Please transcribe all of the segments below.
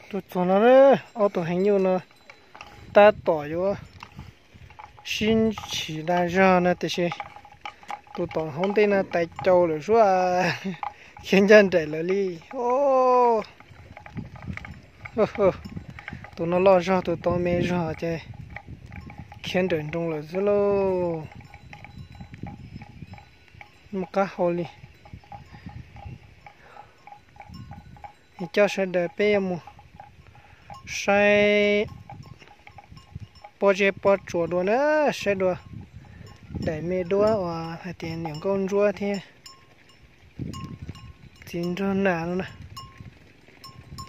Tus txog no, ob tug heev nyuj no tab tom yuav sib ntshis dag zog no tiam sis tus tom hauv ntej no tais caus lawm suab, khiav ncaj nraim lawm li. Tus no loj zog, tus tod me zog ces khiav nrawm nroos lawm xwb lauj. Mus qab hau li. Coj sawv daws peb yuav mus saib pob zeb pob tsuas dua na, saib dua daim me duab uas hais tias niam nkauj ntsuab thiab txiv nraug nas no na.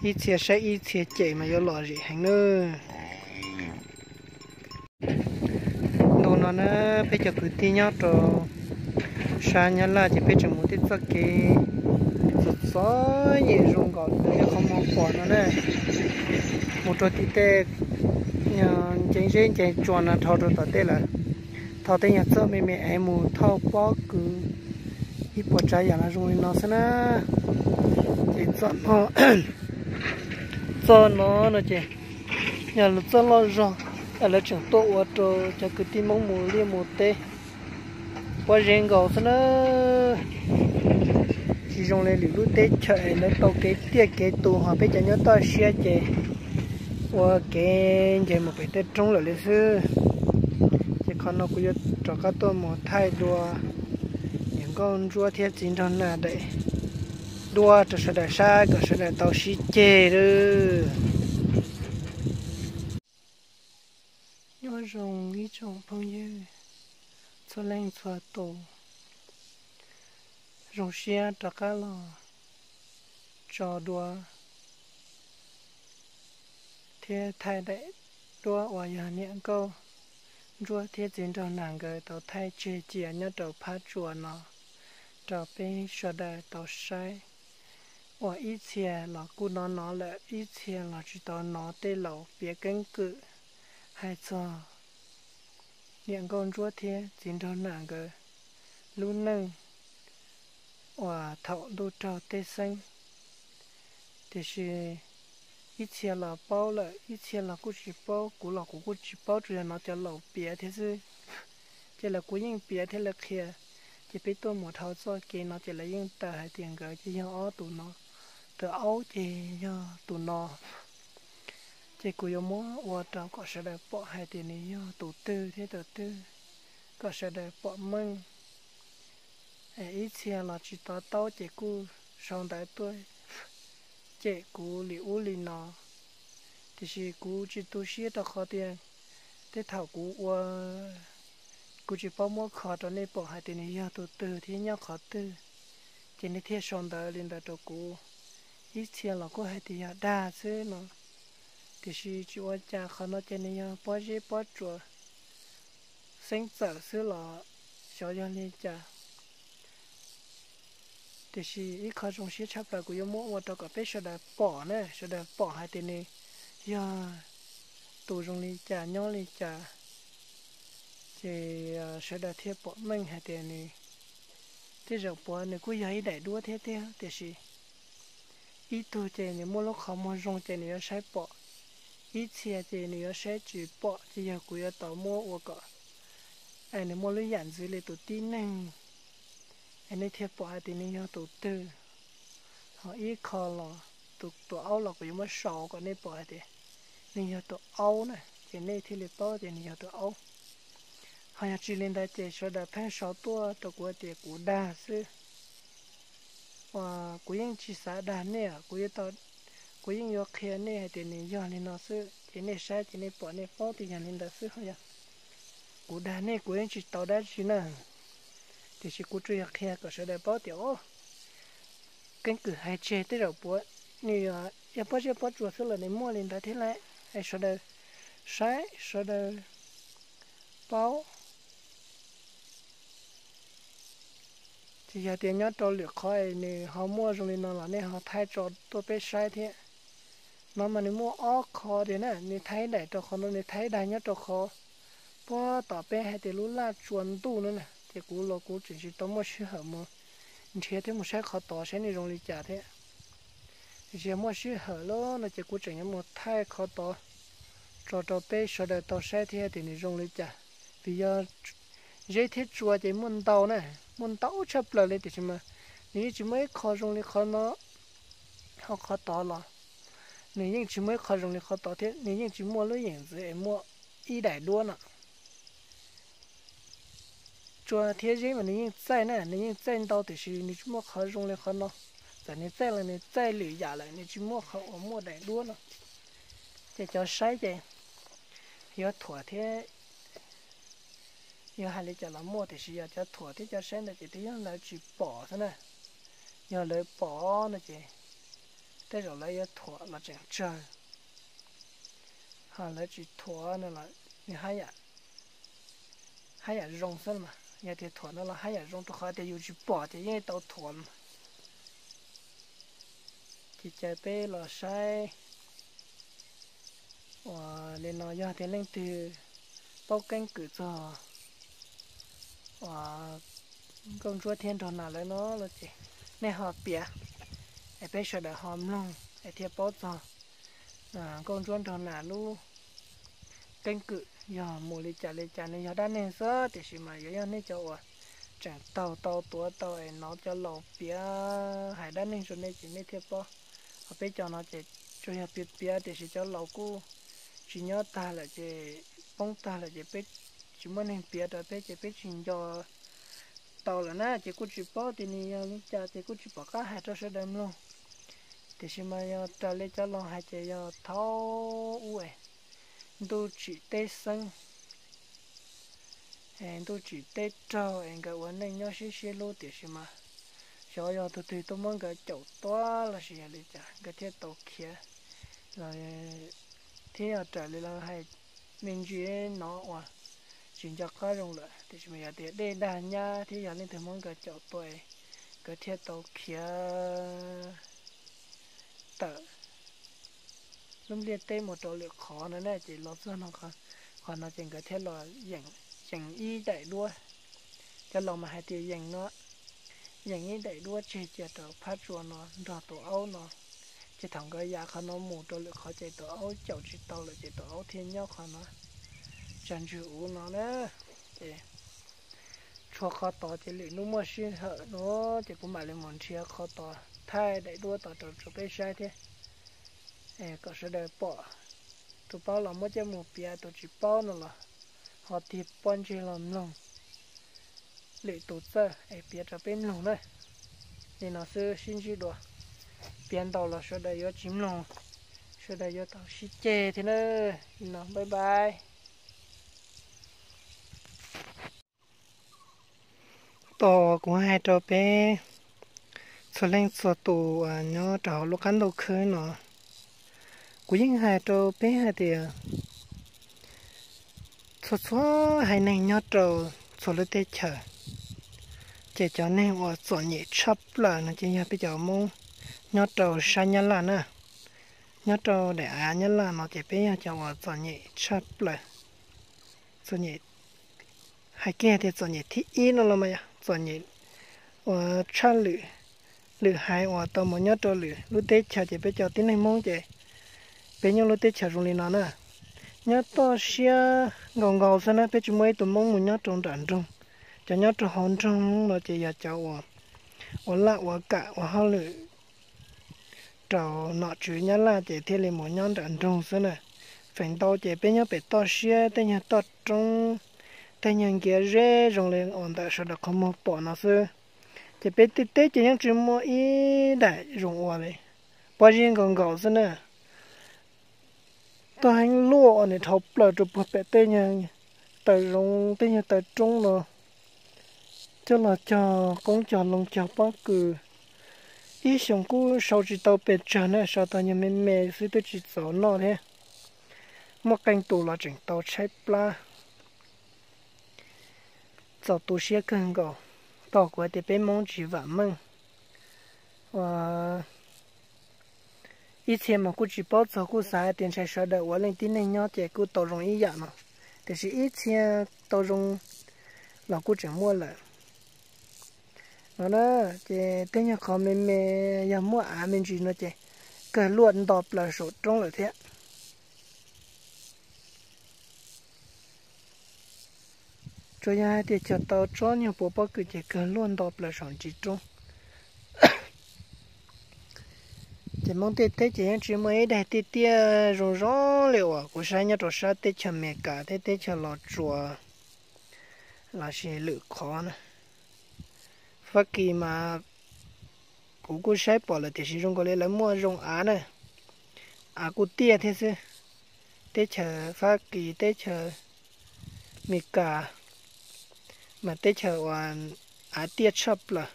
Ib txhia saib ib txhia cem mas yuav lom zem heev nawb. Ntu no na, peb cov kwv tij nyob rau sab Nyab Laj ces peb tseem mus tej txoj kev txom txom nyem zoo nkaus li qhov muag pom no na. Mus rau tim tej ncees zeb ncees tsuas no dhau rau tom tej lawm. Thaum tej nyuag txoj me me es mus thauj pob kws ib puas tsav yam los zoo li no xwb na. Ces txoj no, txoj no no ces yog lawv txoj loj zog, lawv tseem tuaj ua rau cov kwv tij Hmoob mus liaj mus teb pob zeb nkaus xwb na. Tsis zoo li lwm lub teb chaws es lawv tau kev tiaj kev tus, ho peb cov nyob toj siab ces ua kev nce mus pem tej roob lawm li xwb. Ces qhov no kuv yuav rov qab tuaj mus thaij dua niam nkauj ntsuab thiab txiv nraug nas daim duab rau sawv daws saib kom sawv daws tau sib ceg lawm. Nyob zoo ib tsoom phooj ywg txhua leej txhua tus, zoo siab rov qab los tso dua thiab thaij daim duab uas yog niam nkauj ntsuab thiab txiv nraug nas nkawd tau thaij tseg cia nyob rau phab tsuas no rau peb sawv daws tau saib. Uas ib txhia los kuj hnov hnov lawm, ib txhia los tsis tau hnov tej laus piav keeb kwm hais txog niam nkauj ntsuab thiab txiv nraug nas nkawd lub neej uas thaum ntuj raug tej xeeb. Tiam sis ib txhia los paub lawm, ib txhia los kuj tsis paub, kuv los kuv kuj tsis paub, tsuas yog hnov cov laus piav thiab xwb. Ces lawv kuj yeej piav thiab lawv qhia, ces peb tuaj mus dhau txoj kev no ces lawv yeej tawm hais tias nkawd ces yog ob tus no, tus aub ces yog tus no. Ces kuv yuav muab ua rau kom sawv daws pom hais tias nws yog tus twg thiab tus twg, kom sawv daws pom meej. Ib txhia los tsis to taub ces kuj sau ntawv tuaj cem kuv li ub li no. Tiam sis kuv tsis tu siab rau qhov tias tej thaum kuv ua, kuv tsis paub muab kho rau nej pom hais tias nws yog tus twg thiab nyob qhov twg, ces nej thiaj sau ntawv li ntawd rau kuv. Ib txhia los kuj hais tias yog dag xwb no. Tiam sis tsis ua cas, qhov no ces nws yog pob zeb pob tsuas, xeeb txawm xwb los xyov yog li cas. Tiam sis ib qho zoo siab tshaj plaws kuv yuav muab ua rau kom peb sawv daws pom na, sawv daws pom hais tias nws yog tus zoo li cas nyob li cas, ces sawv daws thiaj pom meej hais tias nws, tej zaum puav nws kuj yog ib daim duab thiab tiag, tiam sis ib tug ces nws muaj lub qhov muag zoo ces nws yuav saib pom, ib txhia ces nws yuav saib tsis pom, ces yog kuv yuav tau muab ua kom es nws muaj lub yam ntxwv li tus tib neeg, es nej thiaj pom hais tias nws yog tus twg. Ho ib qho los tus, tus aub los kuv yuav muab sau kom nej pom hais tias nws yog tus aub na, ces nej thiaj li paub tias nws yog tus aub. Ho yog tsis li ntawd ces sawv daws pheej sau tuaj rau kuv hais tias kuv dag xwb. Kuv yeej tsis xav dag nej, kuv yeej yuav qhia nej hais tias nws yog li no xwb, ces nej saib ces nej pom nej paub tias yog li ntawd xwb. Ho yog kuv dag nej kuv yeej tsis tau dab tsi na, tiam sis kuv tsuas yog qhia kom sawv daws paub tias o, keeb kwm hais tseg tej zaum puav nws yog pob zeb pob tsuas xwb los nws muaj li ntawd thiab lauj. Es sawv daws saib sawv daws paub. Ces yog tias nyob rau lwm qhov es nws ho muaj zoo li no los nej ho thaij tso tuaj peb saib thiab. No mas nws muaj ob qho tiag na, nws thaij daim rau qhov no, nws thaij dag nyob rau qhov puag tom peb hais tias lub laj tsua ntuj no na, ces kuv los kuv tseem tsis tau muaj sij hawm mus nrhiav thiab mus saib qhov tod saib nws zoo li cas thiab. Tiam sis yog muaj sij hawm lawm no ces kuv tseem yuav mus thaij qhov tod tso rau peb sawv daws tau saib thiab tias nws zoo li cas. Vim yog zeb thiab tsua ces muaj ntau na, muaj ntau tshaj plaws li tiam sis mas nws yeej tsis muaj ib qho zoo li qhov no, ho qhov tod los nws yeej tsis muaj ib qho zoo li qhov tod thiab, nws yeej tsis muaj lub yeem ntxwv es muaj ib daim duab no. Tsua thiab zeb mas nws yeej txaij na, nws yeej txaij ntau tiam sis nws tsis muaj qhov zoo li qhov no. Txawm nws txaij los nws txaij lwm yam lawm, nws tsis muaj qhov uas muaj daim duab no. Ces cov saib ces yuav thuam thiab yuav hais li cas los muaj, tiam sis yog cov thuam thiab cov saib ntawd ces twb yog lawv tsis pom xwb na. Yog lawv pom no ces tej zaum lawv yuav thuam los tseem tsawg, ho lawv tsis thuam no los nws haj yam zoo xwb mas. Yog tias thuam no los haj yam zoo rau qhov tias yus tsis pom ces yeej tau thuam mas. Ces caw peb los saib uas li no, yog tias leej twg paub keeb kwm txog uas nkauj ntsuab thiab nraug nas lawv no los ces nej ho piav es peb sawv daws ho mloog es thiaj paub txog nkauj ntsuab nraug nas lub keeb kwm yog mus li cas li cas. Nws yog dab neeg xwb tiam sis mas yuav yog nej cov uas tseem taug tau tuav tau es hnov cov laus piav hais dab neeg rau nej ces nej thiaj paub. Ho peb cov no ces tsuas yog piav piav tiam sis cov laus kuj tsis nyob tag lawm ces poob tag lawm ces peb tsis muaj neeg piav rau peb ces peb tsis nco tau lawm na, ces kuj tsis paub tias nws yog li cas ces kuj tsis pom qab hais rau sawv daws mloog. Tiam sis mas yog raws li cov laus hais ces yog thaum ub es ntuj tsim teb xeeb, ntuj tsim teb raug es nkawd ua neej nyob siab siab hlub tiam sis mas xyov yog tus twg tuaj muab nkawd caum tua los sis yog li cas nkawd thiaj tau khiav los thiab yog raws li lawv hais me ntsis no uas tsis nco qab zoo lawm tiam sis mas yog tias dej dag nyab thiab yog leej twg muab nkawd caum tua es nkawd thiaj tau khiav tawm lub ntiaj teb mus rau lwm qhov no na ces los txog no qhov no ces nkawd thiaj los yeem ib daim duab. Cov laus mas hais tias yeem no, yeem ib daim duab tseg cia rau phab tsua no nrog tus aub no, ces thaum nkawd ya qhov no mus rau lwm qhov ces tus aub caum tsis tau lawm ces tus aub thiaj nyob qhov no tsag ntswg uv no na. Ces tshuav qhov tod ces lwm hnub muaj sij hawm no ces kuv mam li mus nrhiav qhov tod thaij daim duab tod rau rau peb saib thiab kom sawv daws pom. Tus paub los muab coj mus piav, tus tsis paub no los ho tig pob ntseg los mloog lwm tus txawj es piav rau peb mloog na. Li no xwb sib ntsib dua, piav ntau los sawv daws yuav tsis mloog, sawv daws yuav tau sib ceg thiab na. Li no bye bye. Tos kuv hais rau peb txhua leej txhua tus nyob rau hauv lub qab ntuj khwb no, kuv yeej hais rau peb hais tias txhua txhua haiv neeg nyob rau txhua lub teb chaws, ces cov neeg uas txom nyem tshaj plaws no ces yog peb cov Hmoob nyob rau sab Nyab Laj na. Nyob rau daim av Nyab Laj no ces peb yog cov uas txom nyem tshaj plaws, txom nyem, hais kiag tias txom nyem thib ib no los mas yog txom nyem uas tshaj lwm, lwm haiv uas tau mus nyob rau lwm lub teb chaws ces peb cov tib neeg Hmoob ces peb nyob lub teb chaws zoo li no na. Nyob toj siab nkaus nkaus xwb na, peb tsis muaj ib tug Hmoob mus nyob rau nram nroog. Cov nyob rau hauv nroog no ces yog cov uas ua laj ua kam ua hauj lwm rau nom tswv Nyab Laj ces thiaj li mus nyob nram nroog xwb na. Feem ntau ces peb nyob pem toj siab, tej nyuag toj roob, tej nyuag nkiav zeb zoo li uas ntawm sawv daws qhov muag pom no xwb. Ces peb tej teb ces yeej tsis muaj ib daim zoo ua li, pob zeb nkaus nkaus xwb na. Toj heev luaj uas nws dhau plaws rau puag pem tej nyuag taw zoov, tej nyuag taw roob no, coj los cog qoob cog loo cog pob kws. Ib xyoos kuj sau tsis tau pes tsawg na, sau tau nyuag me me xwb twb tsis txaus noj thiab. Muaj qee tus los tseem tau tshaib plab. Txaus tu siab kawg nkaus. Tos kuv hais tias peb Hmoob tsis vam meej. Ib txhia mas kuj tsis paub txog, kuj xav hais tias ntshai sawv daws ua leej tib neeg nyob ces kuj tau zoo ib yam no, tiam sis ib txhia tau zoo los kuj tseem muaj lawm no na. Ces tej nyuag qhov me me, yog muaj av me ntsis no ces kawg luaj nto plaws saum roob lawm thiab. Tsuas yog hais tias cog tau tsob nyuag puas pob kws ces kawg luaj nto plaws saum ntsis roob. Ces Hmoob tej teb ces yeej tsis muaj ib daim tiaj tiaj zoo zoo li uas kuv saib nyob rau sab teb chaws Amelikas thiab teb chaws Los Tsuas lossis lwm qhov na. Fab Kis mas kuv kuj saib pom lawm tiam sis zoo nkaus li lawv muaj zoo av na, av kuj tiaj thiab xwb. Teb chaws Fab Kis, teb chaws Amelikas mas teb chaws uas av tiaj tshaj plaws,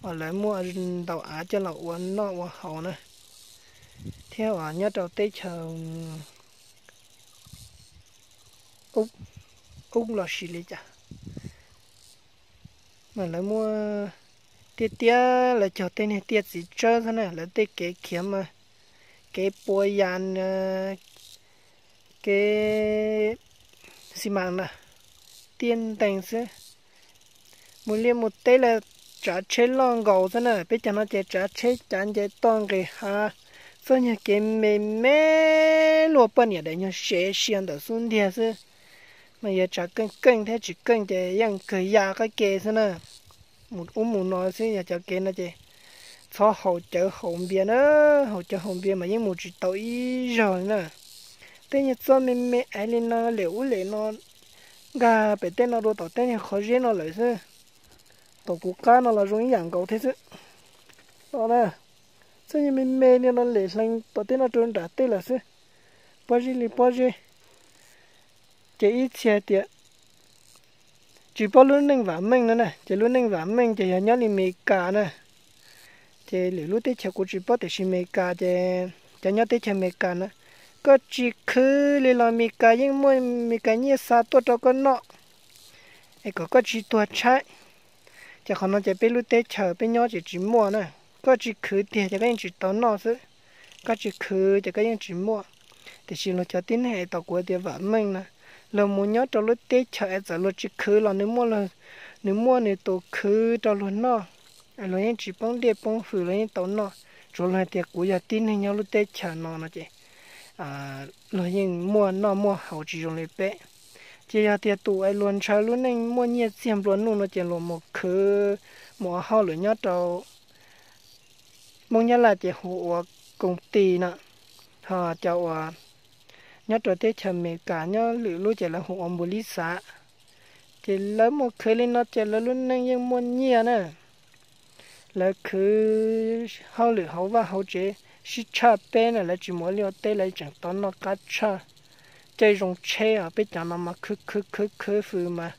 uas lawv muaj ntau av coj los ua noj ua haus na, thiab uas nyob rau teb chaws Ub, Ub lossis li cas mas lawv muaj tiaj tiaj, lawv cog tej niag tiaj txiv tsawb xwb na, lawv tej kev khiav mas kev pua yas, kev xi mas na, tiaj ntees xwb. Mus liaj mus teb lawv tsav tsheb loj nkaus xwb na, peb cov no ces tsav tsheb cav nce toj nqis hav, txoj nyuag kev me me luaj poj niam daim nyuag sev sia ntawm xub ntiag xwb. Mas yog tsav keej keej thiab tsis keej ces yeej kawg ya qab ke xwb na. Mus ub mus no xwb, yog cov kev no ces txhob haus cawv haus npias na, haus cawv haus npias mas yeej mus tsis tau ib zaug li na. Tej nyuag txoj me me aiv li no lem ub lem no nkag pem tej no rau tom tej nyuag qhov zeb no lawm xwb. Tom kuv qab no los zoo ib yam nkaus thiab xwb. No na, txoj nyuag me me li no lem hlees tom tej no rau nram tej lawm xwb. Pob zeb li pob zeb. Ces ib txhia tias tsis paub lub neej vam meej no na, ces lub neej vam meej ces yog nyob li Amelikas na. Ces lwm lub teb chaws kuv tsis paub tiam sis Amelikas ces cov nyob teb chaws Amelikas na, koj tsis khwv li los Amelikas yeej muaj Amelikas nyiaj xa tuaj rau koj noj, es kom koj tsis tuag tshaib. Ces qhov no ces peb lub teb chaws peb nyob ces tsis muaj na. Koj tsis khwv tiag ces koj yeej tsis tau noj xwb, koj tsis khwv ces koj yeej tsis muaj. Tiam sis luag cov tib neeg es tau kuv tias vam meej na, luag mus nyob rau lub teb chaws es txawm luag tsis khwv los nws muaj, nws muaj nws tus khwv rau luag noj, luag yeej tsis poob liaj poob hws, luag yeej tau noj. Tsuav luag hais tias kuv yog tib neeg nyob lub teb chaws no no ces luag yeej muaj noj muaj haus tsis zoo li peb. Ces yog tias tus es luag ntshaw lub neej muaj nyiaj txiag nplua nuj no ces luag mus khwv, mus ua hauj lwm nyob rau Hmoob Nyab Laj ces hu ua koom tis na, ho cov uas nyob rau teb chaws Amelikas nyob lwm lub ces lawv hu ua npus lis xav. Ces lawv mus khwv li no ces lawv lub neej yeej muaj nyiaj na. Lawv khwv hauj lwm hauv vaj hauv tsev sib tshaj peb na, lawv tsis mus ua liaj ua teb lawv tseem tau noj qab tshaj. Caij zoo tsheb os, peb cov no mas khwv khwv khwv khwv fws mas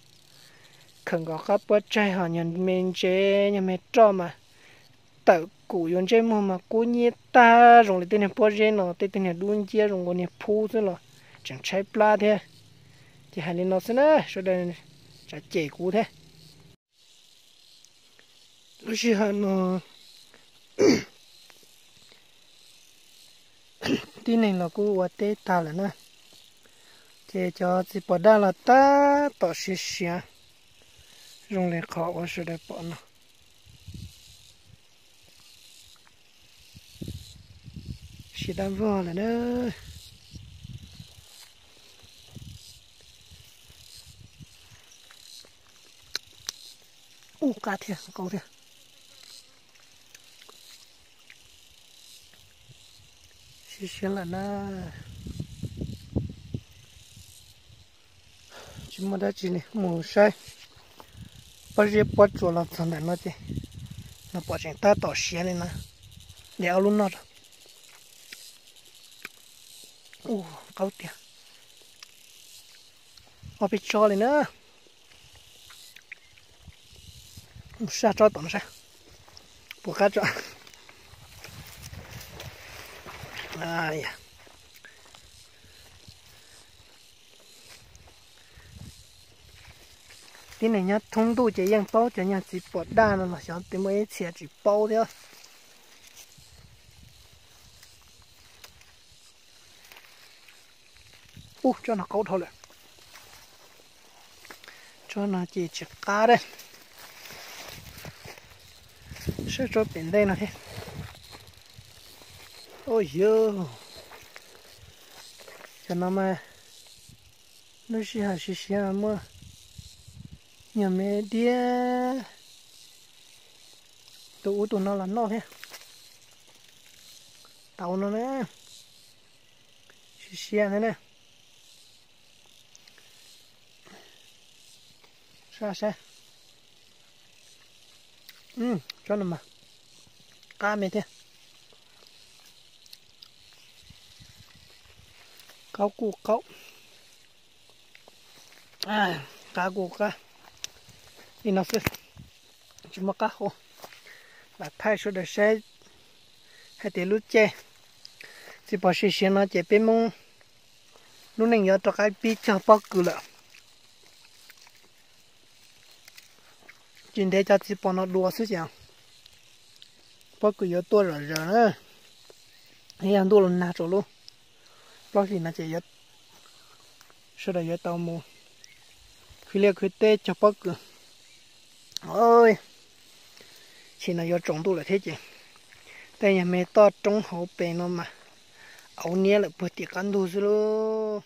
khawm nkaus qab puab tsaig ho nyuag me ntsev nyuag me roj mas tawm kum yuav ntsej muag mas kub nyiab tag zoo li tej niag pob zeb no, tej tug niag dub nciab zoo nkaus niag phub xwb los tseem tshaib plab thiab. Ces hais li no xwb na, sawv daws tsav cem kuv thiab. Lub sij hawm no tib neeg los kuj ua teb tag lawm na, ces cov txiv pos daj los tab tom siav siav zoo li qhov uas sawv daws pom no. Siav daj vog lawm na. Ub, qab thiab, qau thiab. Siav siav lawm na. Tsis muaj dab tsi li, mus saib pob zeb pob tsuas los txog ntawm no ces los pom tseem tab tom siav li na. De ob lub noj rau. Ub, qaub tiag. Ob peb tsob li na. Mus saj tsob tom no saib puas qab tso. Tib neeg nyob thoob ntuj ces yeej paub cov nyuag txiv pos daj no los xyov twb muaj ib txhia tsis paub thiab. Ub, tsob no qaub dhau lawm. Tsob no ces tsis qab dab. Saib tsob pem ntej no thiab. Ua yog, cov no mas lub sij hawm siav siav muaj nyuag me diab tus ub tus no los noj thiab. Tau no na, siav siav thiab na. Saib saib, tsob no mas qab me thiab. Qaub kuj qaub, qab kuj qab. Li no xwb, tsis muaj qab hau. Lam thaij sawv daws saib hais tias lub caij txiv pos siav siav no ces peb Hmoob lub neej yuav rov qab pib cog pob kws lawm. Tsis ntev cov txiv pos no dua xwb ces pob kws yuav tuaj zom zaws na. Yog ntuj los nag rau lub plaub hlis no ces sawv daws yuav tau mus khwv liaj khwv teb cog pob kws. Chim no yuav tsaus ntuj lawm thiab ces tej nyuag me toj roob hauv pes no mas auv niab lawm puag tim qab ntug xwb lauj.